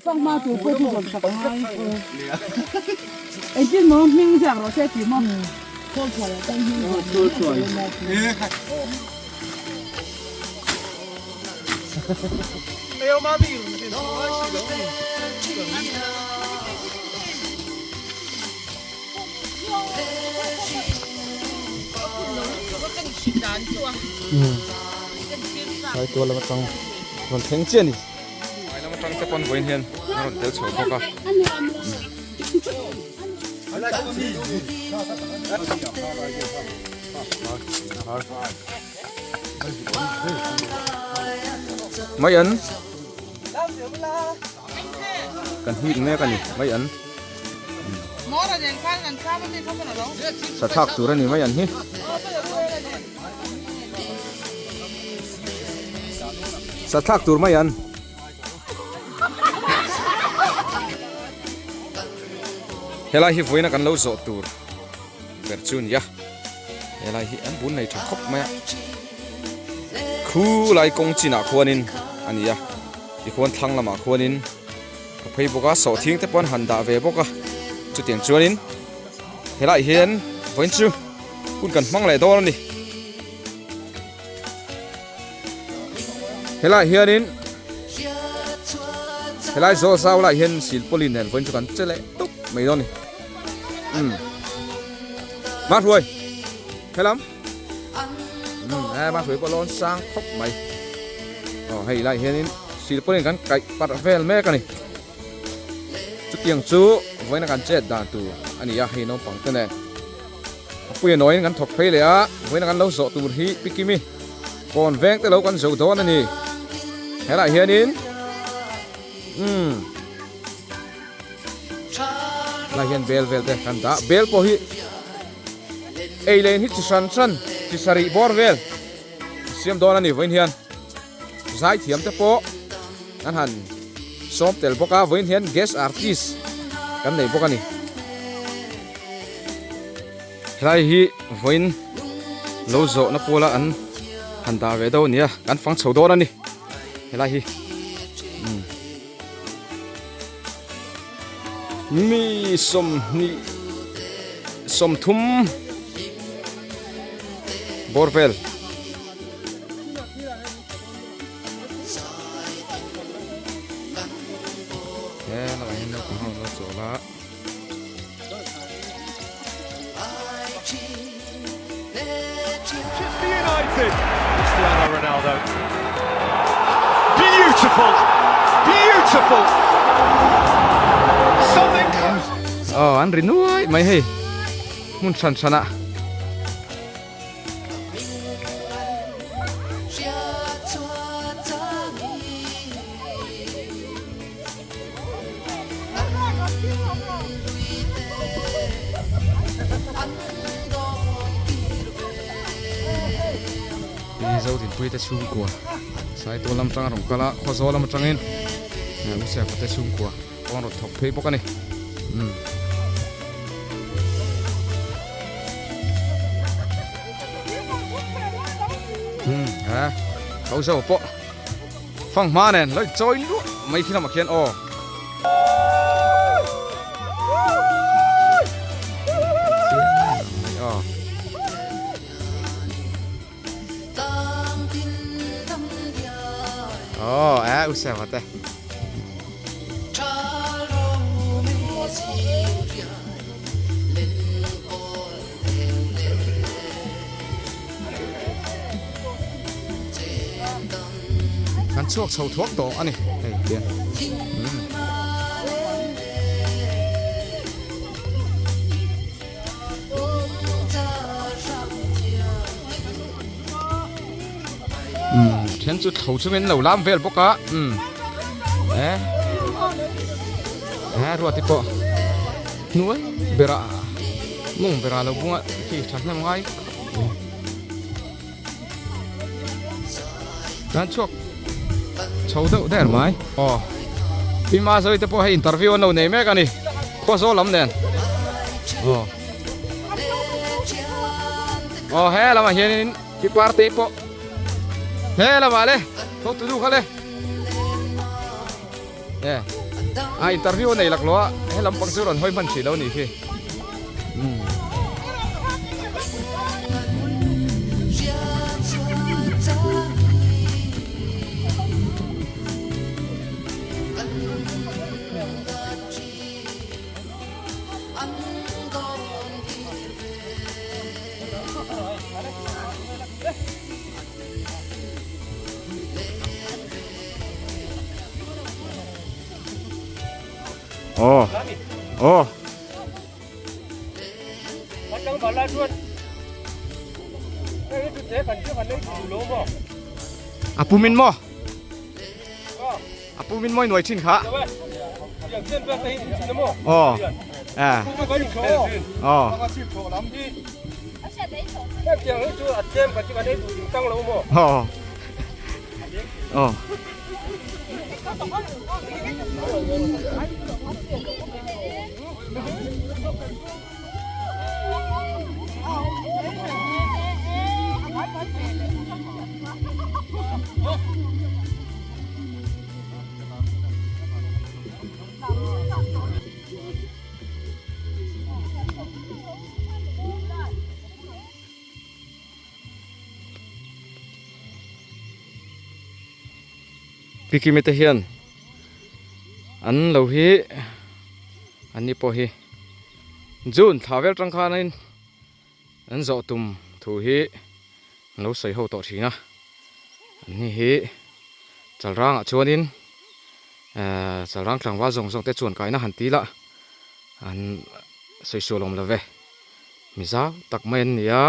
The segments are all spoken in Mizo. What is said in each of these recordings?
Fanghma tur pawh chu rawn sak ngai. Engtin maw hming ziak rawh se ti maw? Sai tual lam atang rawn thleng chiah a ni. Hmai lam atang te pawn vawiin hian a rawn tel chho bawk a. Mai an kan hik mek a ni mai an Sathlak tur a ni mai an hi. Sathlak tur mai an. Helai hi vawiina kan lo zawh tur ber chu a ni a, helai hi an bul nei tha khawp mai a, khu lai kawng chinah khuanin a ni a, tikhuan thlang lamah khuanin a phei bawk a, sawhthing te pawh an han dah ve bawk a, chutiang chuanin helaiah hian vawiin chu hun kan hmang leh dawn a ni. Helaiah hianin helai zawl zau laiah hian silpawlin nen vawiin chu kan che leh tawp mai dawn a ni. Umm Mahruai helam umm he Mahruai pawh lawn sang khawp mai aw hei laiah hianin silpawlin kan kaih parh vel mek a ni. Chutiang chu vawiin a kan chet dan tur a ni a hei naupang te nen. A puia nawiin kan thawk phei leh a, vawiin kan lo zawh tur hi Pi Kimi kawn veng te lo kan zo dawn a ni. Helaiah hianin umm helaiah hian bel vel te kan dah, bel pawh hi ei leh in hi chi hran hran chi sarih bawr vel siam dawn a ni vawiin hian zaithiam te pawh kan han sawm tel bawk a vawiin hian guest artist kan nei bawk a ni. Helai hi vawiin lo zawhna pawla an han dah ve deuh a ni a kan fang chho dawn a ni helai hi umm mi sawmhnih sawmthum bawr vel. He lamah hian naupang ho an lo chawl a. Manchester United. Cristiano Ronaldo. Beautiful. Beautiful. Something. Oh, an ri nuai mai hei. Hmun hran hran ah. Mizo dinpui te chhungkua Saitual lam atanga rawn kal a Khawzawl lam atangin U Siafa te chhungkua pawh an rawn thawk phei bawk a ni. Umm he Khawzawl pawh. Fanghma nen lo inchawi luah mai khi lamah khian aw. Aw eh u Seva te. Kan chhuak chho thuak tawh a ni hei hian umm then chu thlo chungin lo lam vel bawk a umm eh eh ruati pawh hnuai berah mawng berah lo bunga khi thahnem ngai Kan chhuak chho deuh der mai. Aw. Pi Ma Zoe te pawh hei interview an lo nei mek a ni. Khawzawl lam nen. Aw. Aw he lamah hianin pi Parte pawh he lamah le hotu nu kha le. E. A interview a nei laklawh a, he lampang chu rawn hawi hman hrih lo a nih hi. Umm. Aw aw A pumin maw A pumin maw i nuai thin kha Aw eh Aw Aw Aw Pikimi te hian an lo hi an ni pawh hi June thla vel tang khanin an zawh tum thu hi an lo sawi ho tawh thin a an ni hi Chalrangah chuanin ehh Chalrang tlangval zawng zawng te chuan kaina han ti lah an sawi sual awm lo ve mi zau tak mai an ni a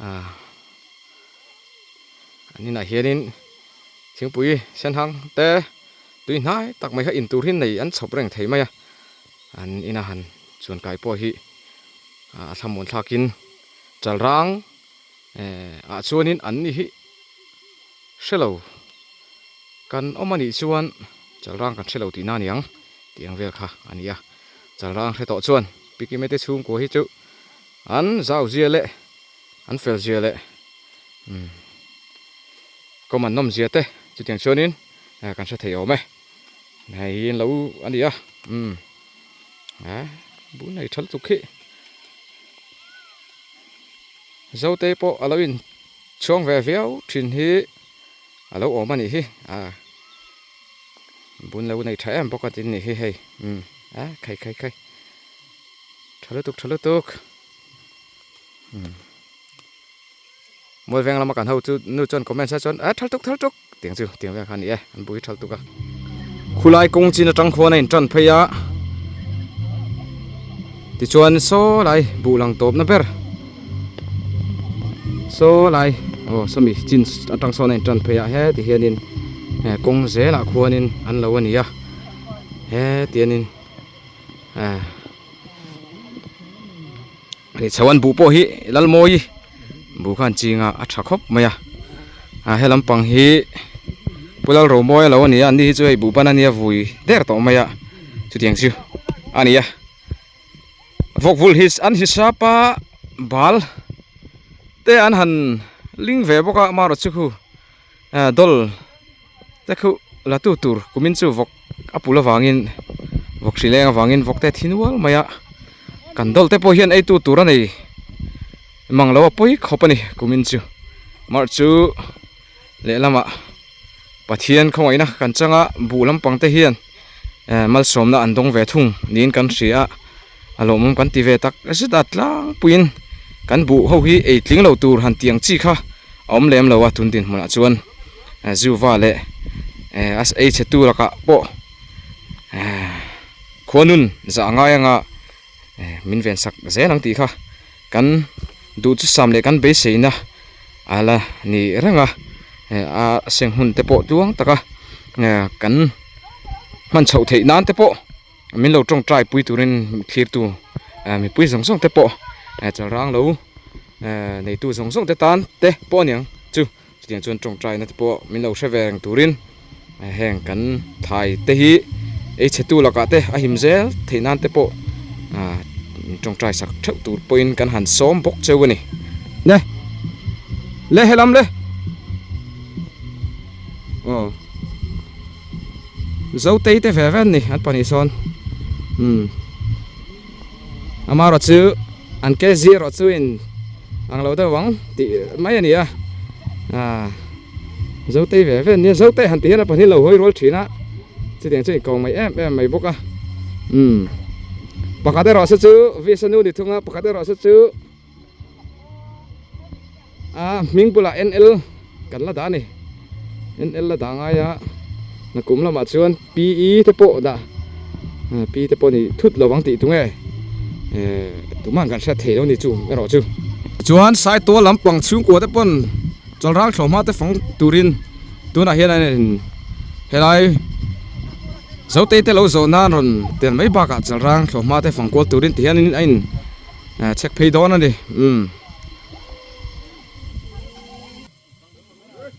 ah. An inah hianin thingpui sen hang te tui hnai tak mai kha in tur hi nei an chhawp reng thei mai a, an ina han chuan kai pawh hi a thlamuan thlakin chalrang eh ah chuanin an ni hi hrelo kan awm a nih chuan chalrang kan hrelo tihna a ni ang tih ang vel kha a ni a, chalrang hre tawh chuan Pikime te chhungkua hi chu an zau zia leh an fel zia leh umm kawm an nawm zia te chutiang chuanin eh kan hre thei awm e hei hi an lo a ni a umm eh bul nei tha lutuk hi Zote pawh a lo in chhuang ve viau thin hi a lo awm a nih hi ah bul lo nei tha em bawk a tin nih hi hei umm eh khai khai khai tha lutuk tha lutuk. Mual veng lama kan ho chu nu chuan comment ah chuan a thal tuk thal tuk tiang chu tiang vel kha a ni e an bui thal tuk a. Khulai kawng chin atang khuan a intan phei a tichuan saw lai buh lang tawpna ber saw lai aw sawmi chin atang sawn a intan phei a heti hianin kawng zelah khuanin an lo a ni a heti hianin eh. Hei chhoan buh pawh hi Lalmawi buh khan chinga a tha khawp mai a a he lampang hi Pu Lalromawi a lo a ni a an ni hi chu hei buh ban a nia vui der tawh mai a chutiang chu a ni a vawkvul hi an hisap a bal te an han ling ve bawk a amaherawhchu chu khu dawl te khu la tu tur kumin chu vawk a pul avangin vawk hri leng avangin vawk te a thi nual mai a kan dawl te pawh hian ei tu tur a nei mang lo a pawi khawp a ni kumin chu marh chu lehlamah Pathian khawngaihna kan chang a buh lampang te hian eh malsawmna an dawng ve thung niin kan hria a a lawmawm kan ti ve tak zet a tlangpuiin kan buh ho hi ei tling lo tur han tih ang chi kha a awm lem lo a tun dinhmunah chuan zuva leh eh a ei chhe tu lakah pawh eh khuanun zah a ngai anga eh min ven sak zel ang tih kha kan duh chu sam leh kan beiseina a la ni reng a eh a seng hun te pawh tluang taka eh kan hman chhoh theih nan te pawh. Min lo tawngtai pui turin thlirtu mipui zawng zawng te pawh chalrang lo neitu zawng zawng te tan te pawh a niang chu chutiang chuan tawngtaina te pawh min lo hre ve reng turin heng kan thlai te hi ei chhe tu lakah te a him zel theih nan te pawh tawngtai sak theuh tur pawhin kan han sawm bawk cheu a ni. Le le helam le aw. Zotei te ve ve an ni an pahnih sawn umm amaherawh chu an ke zir erawh chu in ang lo deuh ang tih mai a ni a ah Zotei ve ve an nia Zotei han tih hian a pahnih lo hawi rual thin a chutiang chu inkawng mai em em mai bawk a umm pakhat erawh se chu Visa nu ni thung a pakhat erawh se chu. A hming bulah NL kan la dah a ni NL la dah ngai a nakum lamah chuan PE te pawh dah P te pawh ni thut lo ang tih tunge eh tumah kan hriat thei lo ni chu erawh chu. Chuan Saitual lampang chhungkua te pawn chawlhrang thlawhhma te fang turin tunah hian an in helai Zotei te lo zawh nan rawn tel mai bakah chawlhrang thlawhhma te fang kual turin ti hian a in. Chhek phei dawn a ni umm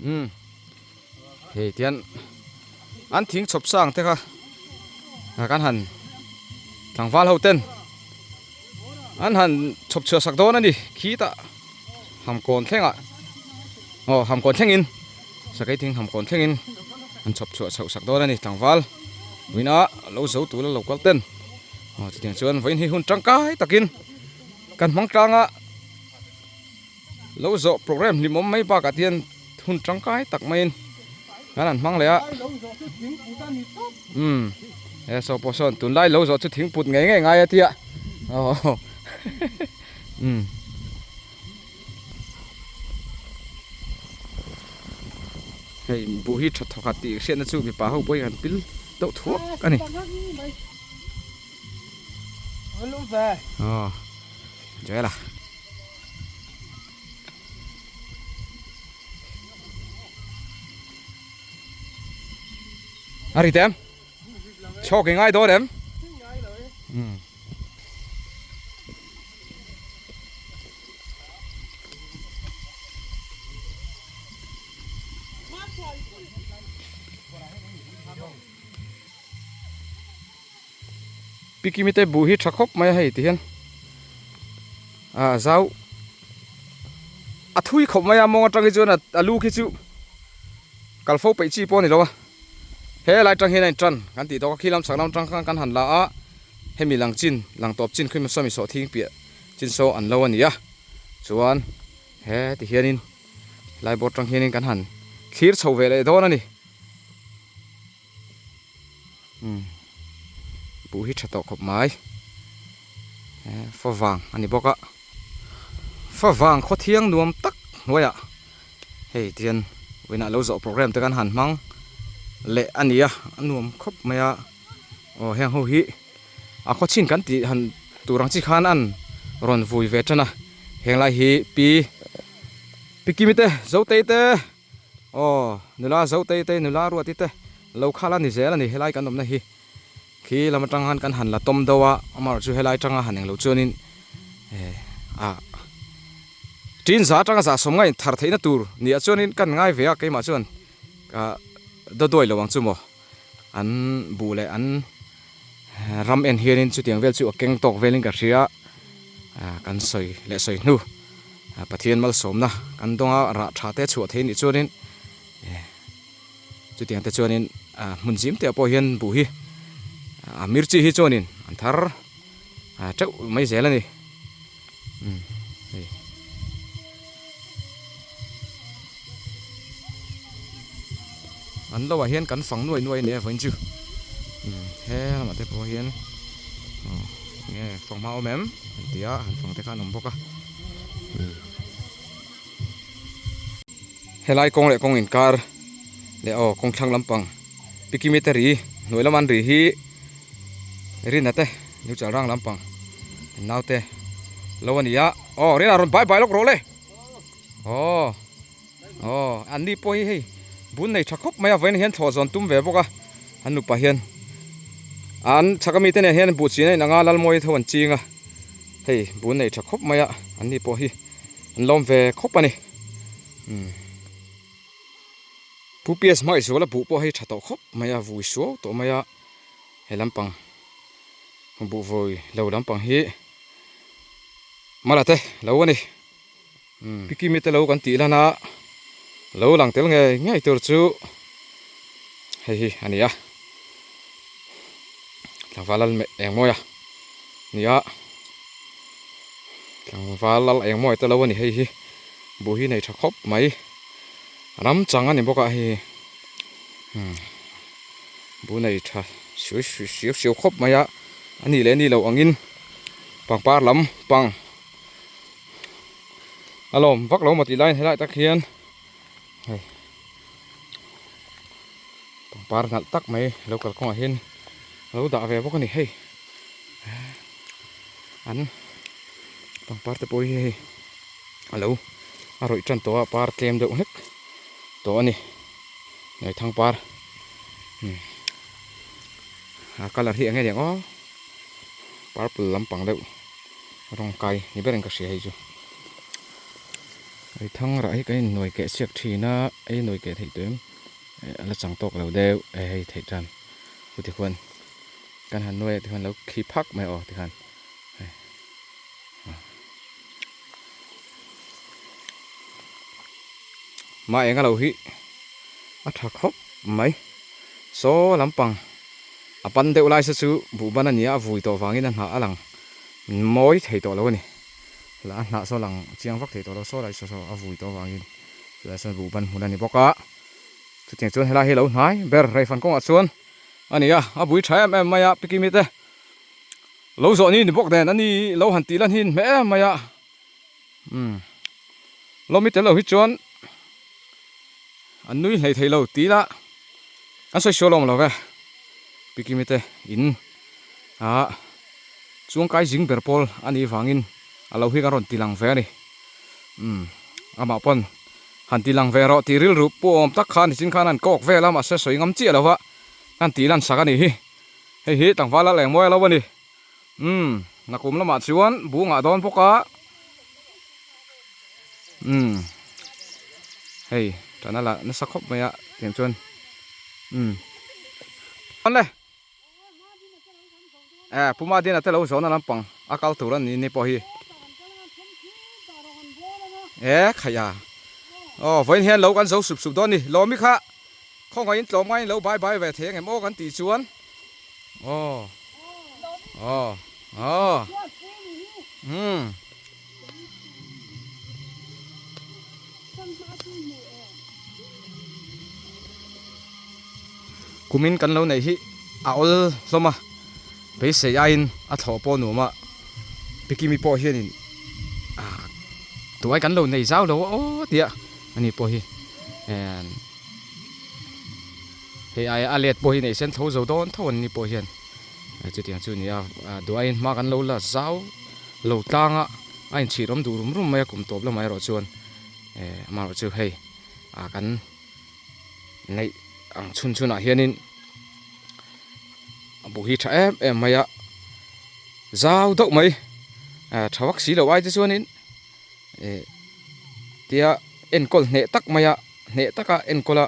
umm hei tian an thing chhawp sang te kha kan han tlangval ho ten an han chhawp chhuah sak dawn a ni khitah hamkawn thlengah aw hamkawn thlengin sakei thing hamkawn thlengin an chhawp chhuah chhoh sak dawn a ni tlangval buina lo zo tur a lo kal ten. Aw chutiang chuan vawiin hi hun tangkai takin kan hmang tlang a lo zawh program hlimawm mai bakah te hian hun tangkai tak maiin kan han hmang leh a umm he saw pawh sawn tunlai lo zawh chu thingput ngei ngei ngai a tia aw umm. Hei buh hi tha thawkhat tih hriatna chu mipa ho pawhin an pil deuh thuak a ni. Aw Joel a. A ri tem? Chhawk i ngai dawn em? Umm. Pikimi te buh hi tha khawp mai a hei ti hian ah zau a thui khawp mai a mawng atang hi chuan a lu khi chu kal fo peih chi pawh a ni lo a he lai tang hian a in tan kan tih tawh kha khi lam chhak lam tang khan kan han la a. Hemi lang chin, lang tawp chin khi sawmi sawh thing piah chin saw an lo a ni a, chuan he ti hianin lai board tang hianin kan han thlir chho ve leh dawn a ni. Umm buh hi tha tawh khawp mai, he favang a ni bawk a, favang khawthiang nuam tak hnuaiah hei tihian vawiinah lo zawh program te kan han hmang leh a ni a, a nuam khawp mai a. Aw heng ho hi a khaw chhin kan tih han tur ang chi khan an rawn vui ve tan a heng lai hi pi pi kimi te zotei te aw nula zotei te nula ruati te lo khal a ni zel a ni helai kan awmna hi khi lam atang khan kan han la tawm deuh a amaherawhchu chu helai atanga han englo chuanin eh ah tin za atanga zah sawm ngaih thar theihna tur nia chuanin kan ngai ve a keimah chuan ah dawduai lo ang chu maw. An buh leh an ram en hianin chutiang vel chu a keng tawk velin ka hria kan sawi leh sawi hnu Pathian malsawmna kan dawnga rah tha te chhuah thei nih chuanin chutiang te chuanin hmun zim te ah pawh hian buh hi a mirchi hi chuanin an thar teuh mai zel a ni. An lo ah hian kan fang nuai nuai a ni a vawiin chu he lamah te pawh hian enge fanghma awm em an ti a han fang te kha an awm bawk a helai kawng leh kawng inkar leh aw kawng thlang lampang pikimi te ri hnuai lama an ri hi Rina te new chal rang lampang an naute lo a ni a aw Rina rawn bai bai lawk rawh le aw aw an ni pawh hi hei bun nei tha khawp mai a vawiin hian thlawh zawn tum ve bawk a an nupa hian an chhak ami te nen hian buh chin a inang a Lalmawi tho an ching a hei bun nei tha khawp mai a an ni pawh hi an lawm ve khawp a ni umm. Pu PS hmangaihzuala buh pawh hei tha tawh khawp mai a, vui suau tawh mai a, he lampang buh vawi lo lampang hi mala te lo a ni. Pikimi te lo kan tih lan a, lo lang tel ngei ngei tur chu hei hi a ni a. Tlangval lal engmawi a nia tlangval lal engmawi te lo a ni hei hi buh hi nei tha khawp mai ram chang a ni bawk a hei hi buh nei tha siau siau siau khawp mai a a nih leh a nih loh angin pangpar lam pang a lawm vak lo maw tih laiin helai tak hian hei pangpar nalh tak mai lo kalkawngah hian a lo dah ve bawk a ni hei an pangpar te pawh hi hei a lo a rawih tan tawh a par tlem deuh hlek tawh a ni Naithang par a colour hi eng nge niang aw purple lampang deuh rawng kai ni berin ka hria hei chu. Thang rah hi kan innuai keh siak thin a, ei nuai keh theih tawh em a la chang tawk lo deuh e hei theih tan chu tikhuan kan han nuai a tikhuan lo khi phak mai aw tikhan hei mah eng a lo hi a tha khawp mai saw lampang a pan deuh lai se chu buh ban a ni a a vui tawh vangin a hnah a lang mawi thei tawh lo a ni. La a hnah saw lang chiang vak thei tawh lo saw lai saw saw a vui tawh avangin chulai sawn buh ban hmun a ni bawk a chutiang chuan helai hi a lo hnai ber reifan kawngah chuan a ni a a bui tha em em mai a pikimi te lo zawh ni ni bawk nen a ni lo han tih lan hi in hmeh em mai a umm lawmi tel lo hi chuan an nui hlei thei lo tih lah an sawi sual awm lo ve pikimi te in ah. Chuangkai zing ber pawl a nih vangin a lo hi kan rawn ti lang ve a ni. Umm, amah pawn han ti lang ve rawh tih rilru pu awm tak khan nichin khan an kawk vel a, mahse sawi ngam chiah lo va kan tih lan sak a nih hi. Hei hi tlangval a leng mawi lo a ni. Umm, nakum lamah chuan bu ngah dawn bawk a. Umm, hei tana la nasa khawp mai a tiang chuan umm. Awle. Eh Puma Dina te lo zawhna lampang a kal tur a ni ni pawh hi eh khaih a aw vawiin hian lo kan zo sup sup dawn a ni lawmi kha khawngaihin tlawm ngaiin lo bai bai ve thei ang em aw kan tih chuan aw aw aw umm. Kumin kan lo neih hi a awl hlawm a, beisei aiin a thlawh pawh nuam a, Pikimi pawh hianin tuai kan lo nei zau lo a aw tia ani pawh hi hei aia a let pawh hi neih sen tho zo dawn tho an ni pawh hian chutiang chu a ni a, duaiin hma kan lo la zau lo tlang a, a inchhir awm duh rum rum mai a kum tawp lamah erawh chuan amaherawhchu hei ah kan neih ang chhun chhunah hianin a bu hi tha em em mai a zau deuh mai tha vak si lo ai te chuanin eh tia enkawl hneh tak mai a hneh taka enkawl a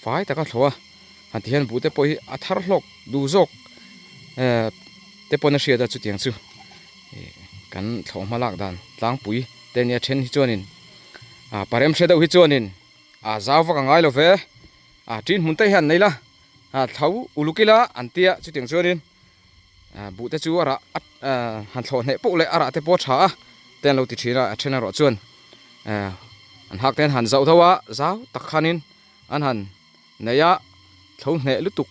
fai taka thlawh a han ti hian buh te pawh hi a thar hlawk duh zawk eh te pawn a hriat a chutiang chu eh kan thlawh hma lak dan tlangpui te nia then hi chuanin ah parem hre deuh hi chuanin. A zau vak a ngai lo ve, a tin hmun te hian nei la, a thlo uluk ila an tia chutiang chuanin buh te chu a rah han thlawh hneh poh leh a rah te pawh a tha a te an lo ti thin a, a then erawh chuan an hak te an han zauh deuh a, zau tak khanin an han nei a, thlo hneh lutuk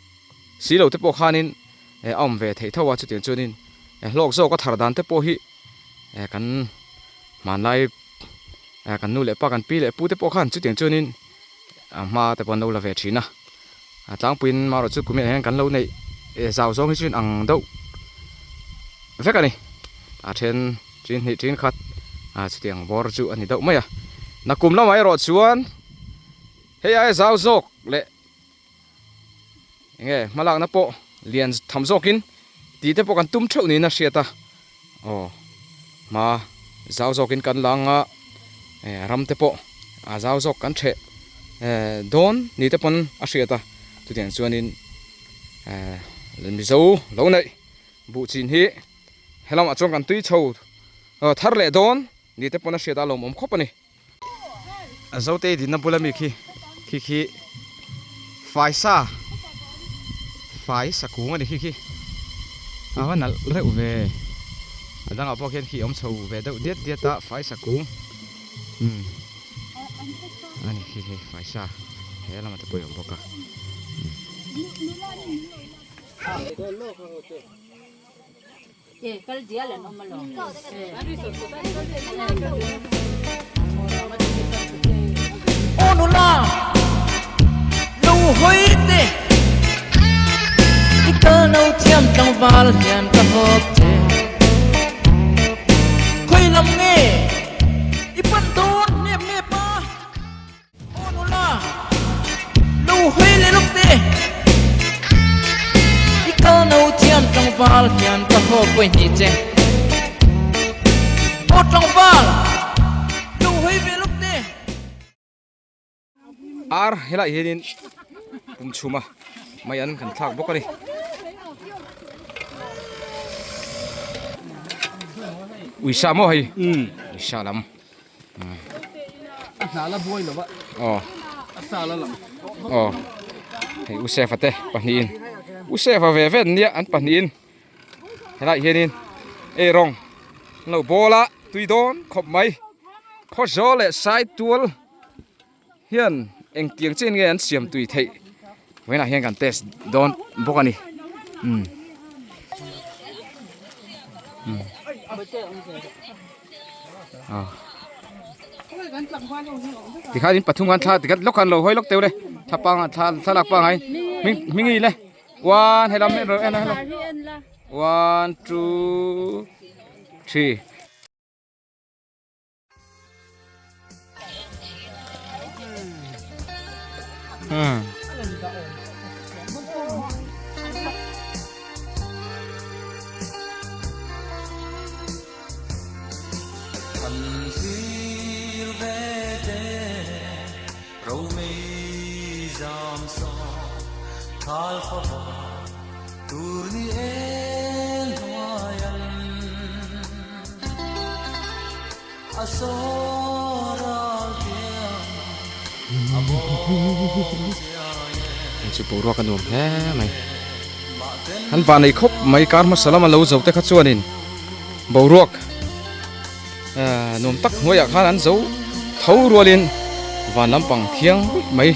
si lo te pawh khanin a awm ve theih tho a chutiang chuanin hlawk zawk a thar dan te pawh hi kan hmanlai. eh kan nu leh pa kan pi leh pu te pawh khan chutiang chuanin a hma te pawh an lo la ve thin a a tlangpuiin marawh chu kumin ah hian kan lo neih eh zau zawng hi chu in ang deuh vek a ni a then tin hnih tin khat a chutiang bawr chu a ni deuh mai a nakum lamah erawh chuan hei aia zau zawk leh enge hmalakna pawh lian tham zawkin tih te pawh kan tum theuh niin a hriat a aw hma zau zawkin kan la anga eh ram te pawh a zau zawk kan theh eh dawn ni te pawn a hriat a chutiang chuanin eh mizo lo neih buh chin hi helamah chuan kan tui chho thar leh dawn ni te pawn a hriat a lawmawm khawp a ni. A zote dinna bula mi khi khi khi faisa fai sa kung a ni khi khi. A va nalh reuh ve. A dangah pawh khian khi awm chho ve deuh diat diat a faisa kung umm a ni khi hei faisa he lamah te pawh a awm bawk a umm. Aw nula lo hawi teh i kal no thiam tlangval hian ka hawp che khawi lam nge i pan dawn hnem nge pa. Aw nula, lo hawi leh lawk teh. I kal no thiam tlangval hian ka haw pawi hnih che. Aw tlangval, lo hawi ve lawk teh. Ar helai hianin pum chhuma mai an kan thlak bawk a ni. Uisa maw hei? Uisa lam. A hna la buai lo a. Aw. A sa la lang. Aw. Hei Usefa te pahnihin. Usefa ve ve nia an pahnihin. Helai hianin ei rawng an lo bawl a tui dawn khawp mai. Khawzawl leh Saitual hian engtiang chin nge an siam tui theih vawiinah hian kan test dawn bawk a ni umm umm ah tikhan in pathum khan thla tikhat lawk khan lo hawi lawk teuh le thla panga thla thlalak pangai hming hmingi le one helam en rawh en rawh one two three. Chu boruak a nuam hle mai an van ei khawp mai kar hmasa lama lo zo te kha chuanin boruak ah nuam tak hnuaiah khan an zo tho rualin van lampang thiang ruih mai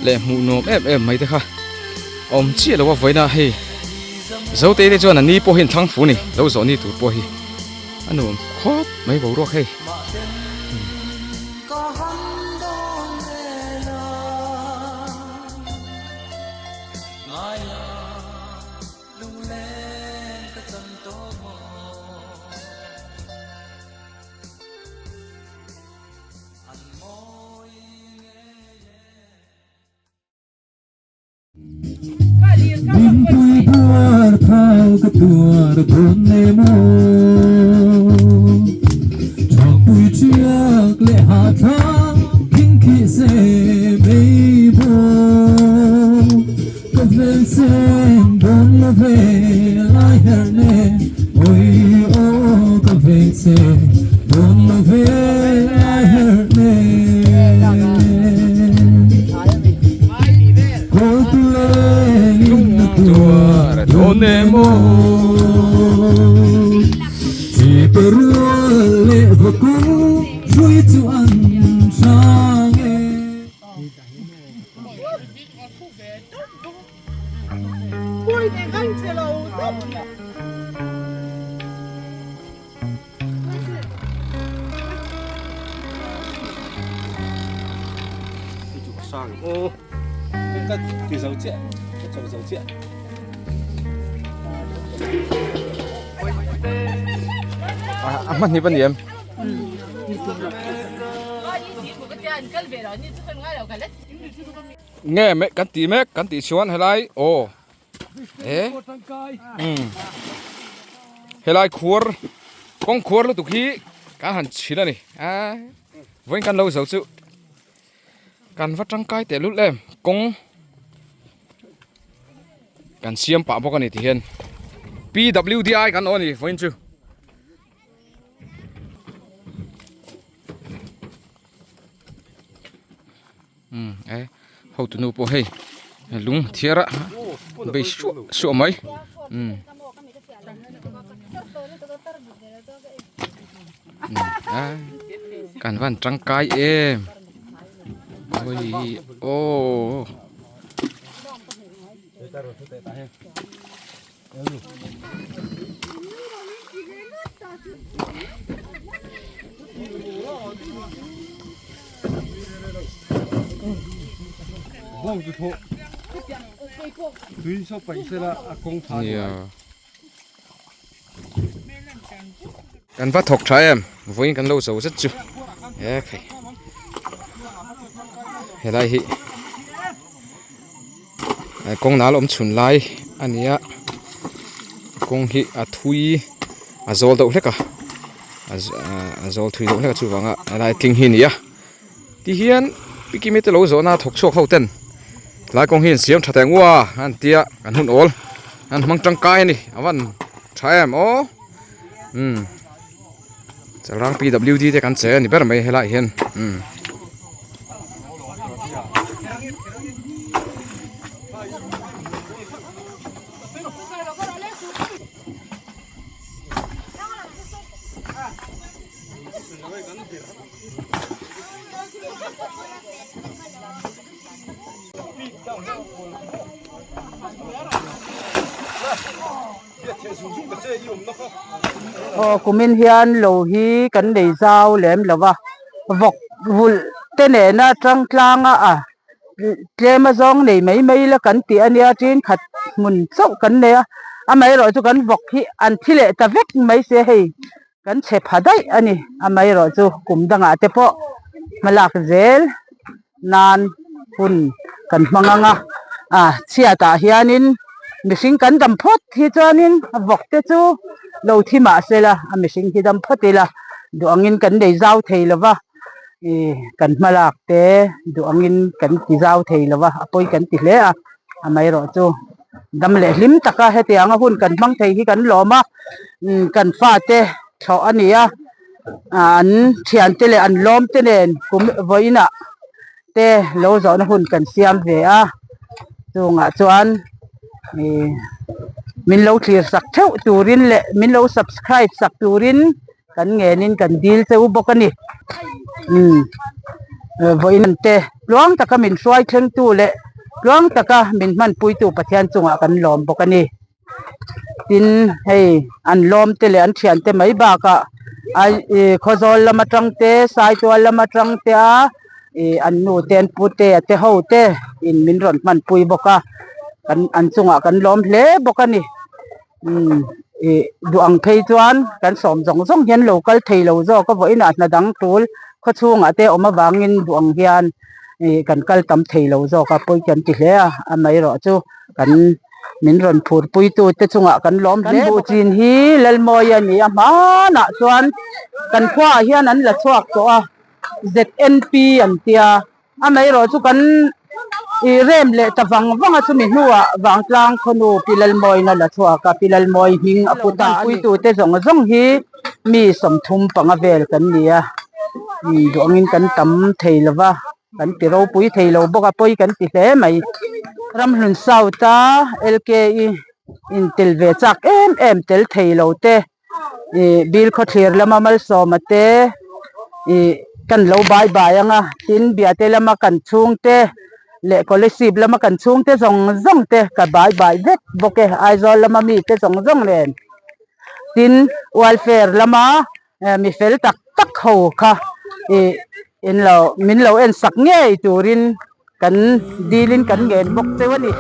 leh hmuh nuam em em mai te kha a awm chiah lo a vawiin a hei zo te te chuan a ni pawh hi an thlang fu a ni lo zawh ni tur pawh hi. A nuam khawp mai boruak hei. Mintui tuar thau ka tuar dawn ne maw Thangpui ṭiak leh hahthlak thingkhih se mei bawm Ka vel sen dawn lo ve lai herh ne Oi aw ka vel sen dawn lo ve lai herh ne. A hma hnip a ni em? Nge kan tih mek kan tih chuan helai aw e umm helai khuar kawng khuar lutuk hi kan han chhil a ni a vawiin kan lo zo chu kan va tangkai teh lul em kawng kan siam pah bawk a ni ti hian P_W_D_I kan awh a ni vawiin chu. Umm e hotu nu pawh hei lung thiar a bei suah suah mai umm. Kan van tangkai em oi aw. Kan va thawk tha em vawiin kan lo zo zet chu he khai helai hi kawng nal awm chhun lai a ni a kawng hi a thui a zawl deuh hlek a a zawl thui deuh hlek a chuvanga helai tling hi a ni a. Ti hian pi kimi te lo zawhna thawk chhuak ho ten tlai kawng hi an siam tha teh ngua an tia an hun awl an hmang tangkai a ni a van tha em aw umm chalrang PWD te kan che a ni ber mai helaiah hian umm. Aw kumin hian lo hi kan nei zau lem lo va vawk vulh te nena tang tlang a a tlem azawng nei mai mai ila kan tih ania tin khat hmun chauh kan nei a amaherawh chu kan vawk hi an thi leh ta vek mai se hei. Kan chhe pha daih a ni. Amaherawhchu kum dangah te pawh hmalak zel nan hun kan hmang ang a. A chhiatah hianin mihring kan dam phawt hi chuanin vawk te chu lo thi mah se la a mihring hi dam phawt ila duh angin kan nei zau thei lo va, ih kan hmalak te duh angin kan ti zau thei lo va a pawi kan ti hle a. Amaherawhchu. Dam leh hlim taka hetianga hun kan hmang thei hi kan lawm a, kan fate thlawh a ni a, an thiante leh an lawm te nen kum vawiinah te lo zawhna hun kan siam ve a, chungah chuan ih min lo thlir sak theuh turin leh min lo subscribe sak turin kan ngenin kan dil cheu bawk a ni umm vawiin te tluang taka min hruai thlengtu leh tluang taka min hmanpuitu Pathian chungah kan lawm bawk a ni tin hei an lawm te leh an thian te mai bakah ai ih khawzawl lam atang te saitual lam atang te a ih an nu te an pu te a te ho te in min rawn hmanpui bawk a kan an chungah kan lawm hle bawk a ni. Umm ih duh ang phei chuan kan sawm zawng zawng hian lo kal thei lo zawk a vawiinah hna dang tul khaw chhungah te awm avangin duh ang hian ih kan kal tam thei lo zawk a pawi kan ti hle a amaherawh chu kan min rawn phur pui tu te chungah kan lawm hle kan buh chin hi Lalmawi a ni a hmanah chuan kan khuaah hian an la chhuak tawh a ZNP an tia. Amaherawh chu kan ih rem leh ta vang vang a chumi hnuah Vangtlang khawnu Pi Lalmawina la chhuak a, Pi Lalmawi hming a put a, puitute zawng zawng hi mi 35 vel kan ni a, duh angin kan tam thei lo va, kan ti ropui thei lo bawk a, pawi kan ti hle mai. Ramhlun South a LKE intel ve chak em em tel thei lo te. Ih bil khawthlir lama malsawma te ih kan lo bai bai ang a tin biate lama kan chhungte leh scholarship lama kan chhungte zawng zawng te ka bai bai vek bawk e Aizawl lama mite zawng zawng nen tin welfare lama mi fel tak tak ho kha ih in lo min lo en sak ngei turin kan dilin kan ngen bawk cheu a ni.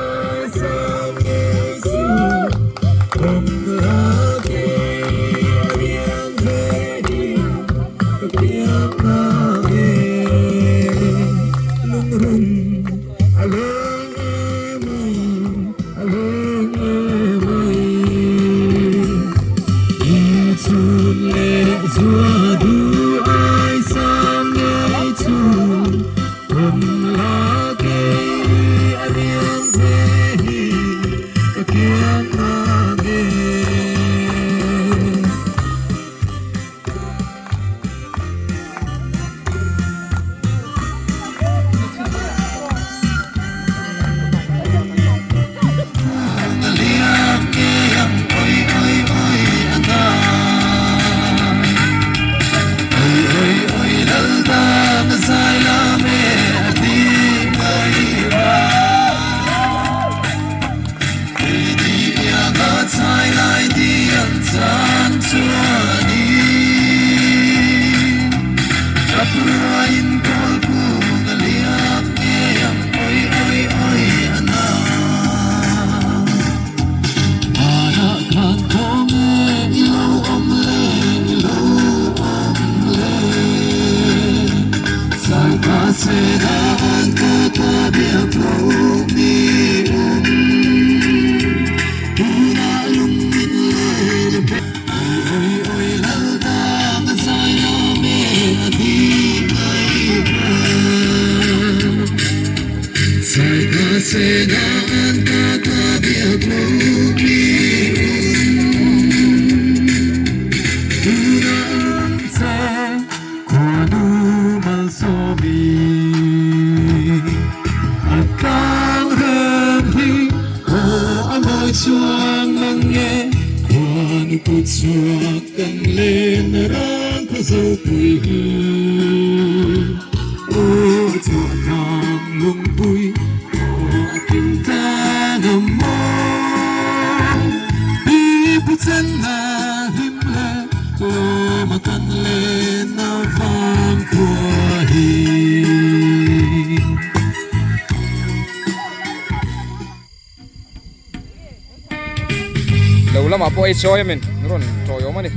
Lo lamah pawh ei chawi amin rawn tawiawm a ni.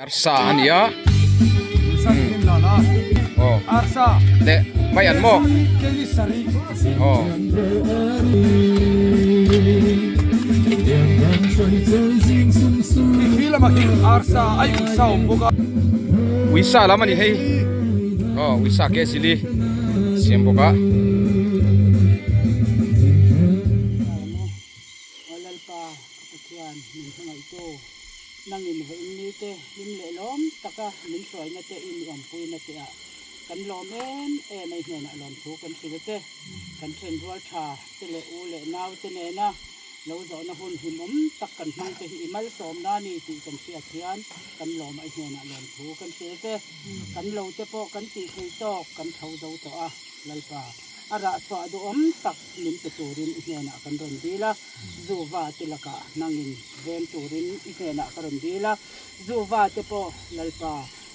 Arsa a ni a aw leh mai an maw aw. Uisa lam a ni hei aw uisa ke chili siam bawk a. Aw Lalpa ka Pathian min hmangaihtu nangin vawiin nite hlim leh lawm taka min hruaina te i mi awmpuina te ah kan lawm em em a i hnenah lawmthu kan hrilh a che. Kan then rual tha te leh u leh nau te nena lo zawhna hun hlimawm tak kan hmang te hi i malsawmna a ni tih kan hriat hian kan lawm a i hnenah lawmthu kan hrilh a che. Kan lo te pawh kan tih thei tawk kan tho zo tawh a Lalpa. A rah chhuah duhawm tak min pe turin i hnenah kan rawn dil a, Zuva te lakah nangin veng turin i hnenah ka rawn dil a, Zuva te pawh Lalpa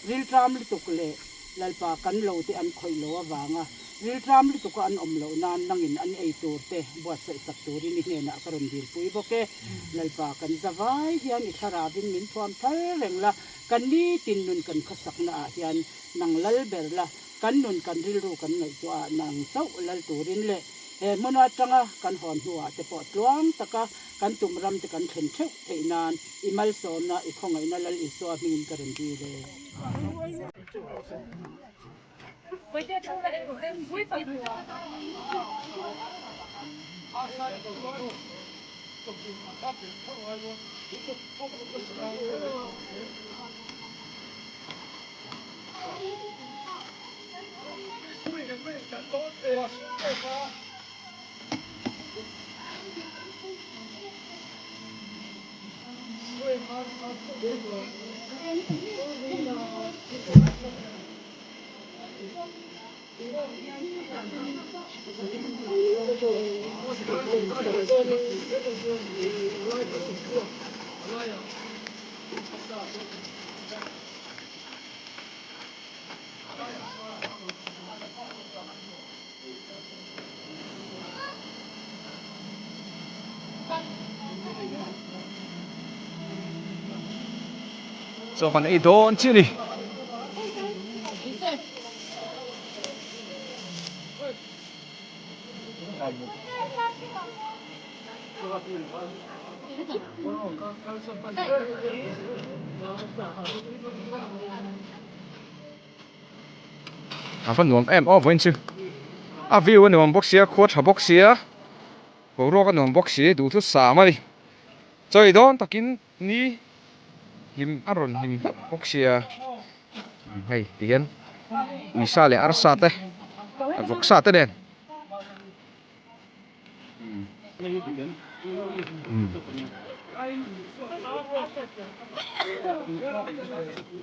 rilṭam lutuk leh Lalpa kan lo te an khawih lo avanga rilṭam lutuka an awm loh nan nangin an ei tur te buatsaih sak turin i hnenah ka rawn dilpui bawk e. Lalpa kan zavai hian i thlaravin min thuam thar reng la, kan nitin nun kan khawsakna ah hian nang lal ber la, Kan nun kan rilru kan ngaihtuah ah nang chauh lal turin leh he hmun atanga kan hawn hnuah te pawh tluang taka kan tum ram te kan thlen theuh theih nan i malsawmna i khawngaihna Lal Isua hmingin ka rawn dil e. Chaw kan ei dawn chiah a ni. A va nuam em aw vawiin chu a view a nuam bawk sia khua tha bawk sia boruak a nuam bawk si duhthu sam a ni chawi dawn takin ni hlim a rawn hlim hlauh bawk sia hei ti hian. Uisa leh arsa te vawksa te nen.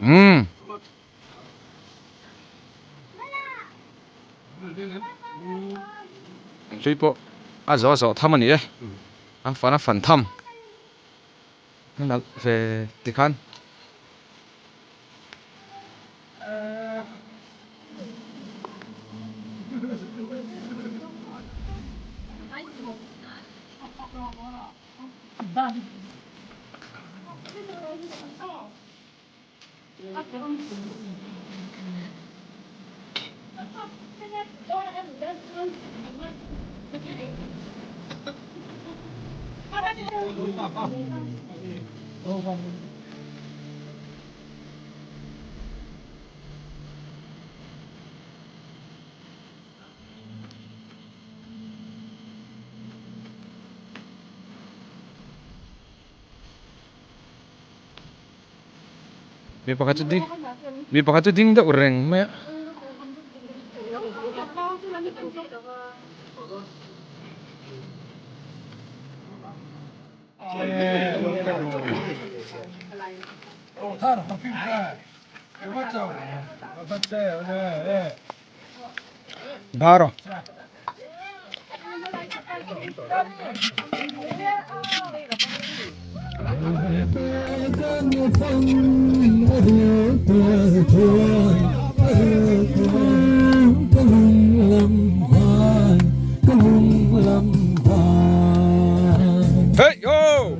Umm. Tui pawh a zawh a zawh tham a ni e, a fan a fan tham a nalh ve tikhan. Mi pakhat chu ding mi pakhat chu ding deuh reng mai a. Baro. Hey ho!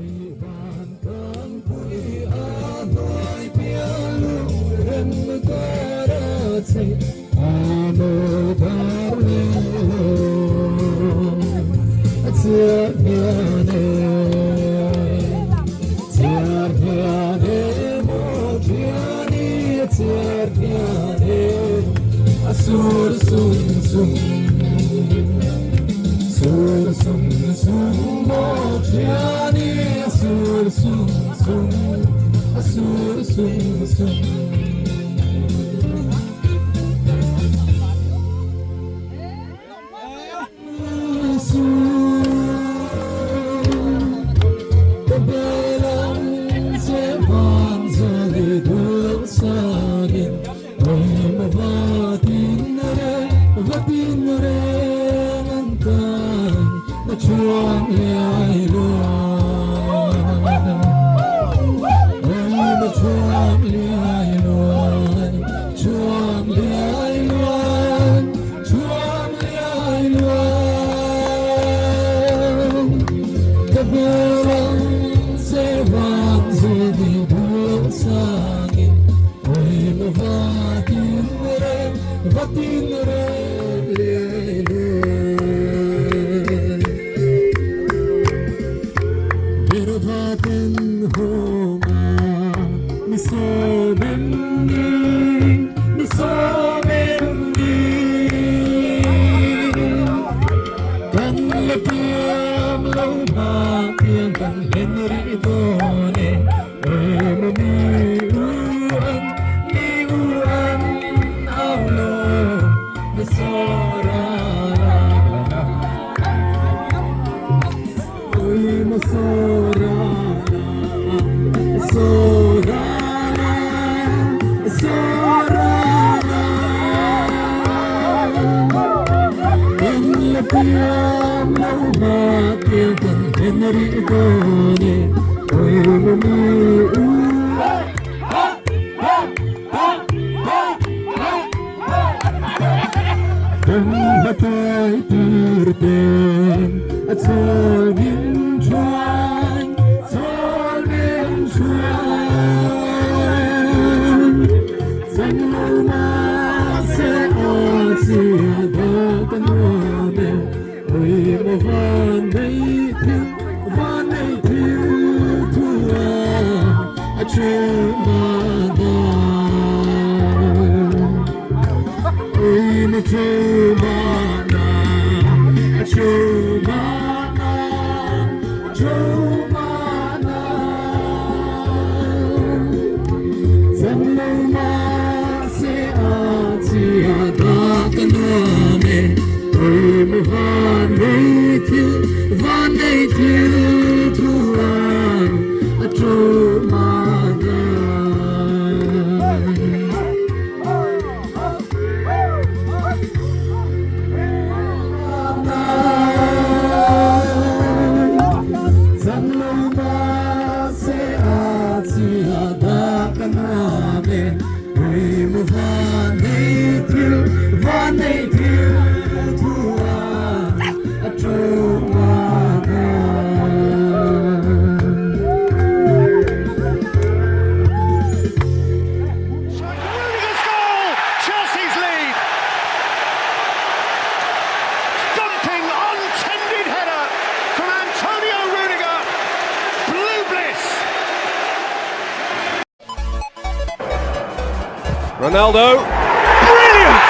Ronaldo. Brilliant!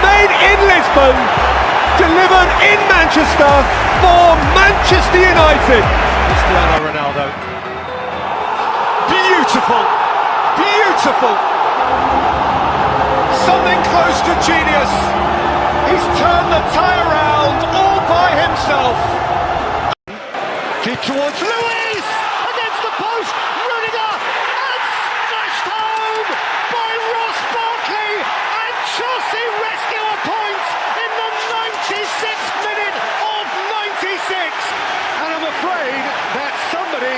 Made in Lisbon, delivered in Manchester for Manchester United. Cristiano Ronaldo. Beautiful! Beautiful! Something close to genius. He's turned the tie around all by himself. Deep towards Luis! Against the post! Rudiger! And smashed home by Ross Barkley! And Chelsea rescue a point in the 96th minute of 96! And I'm afraid that somebody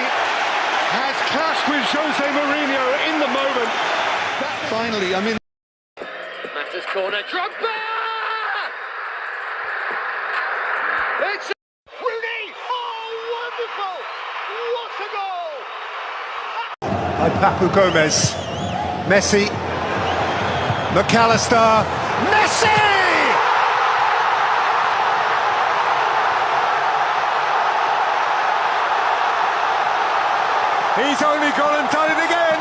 has clashed with Jose Mourinho in the moment. That Finally, I mean. Matters corner, Drogba! It's Rooney! Oh, wonderful! What a goal! By Papu Gomez. Messi. McAllister. Messi! He's only gone and done it again.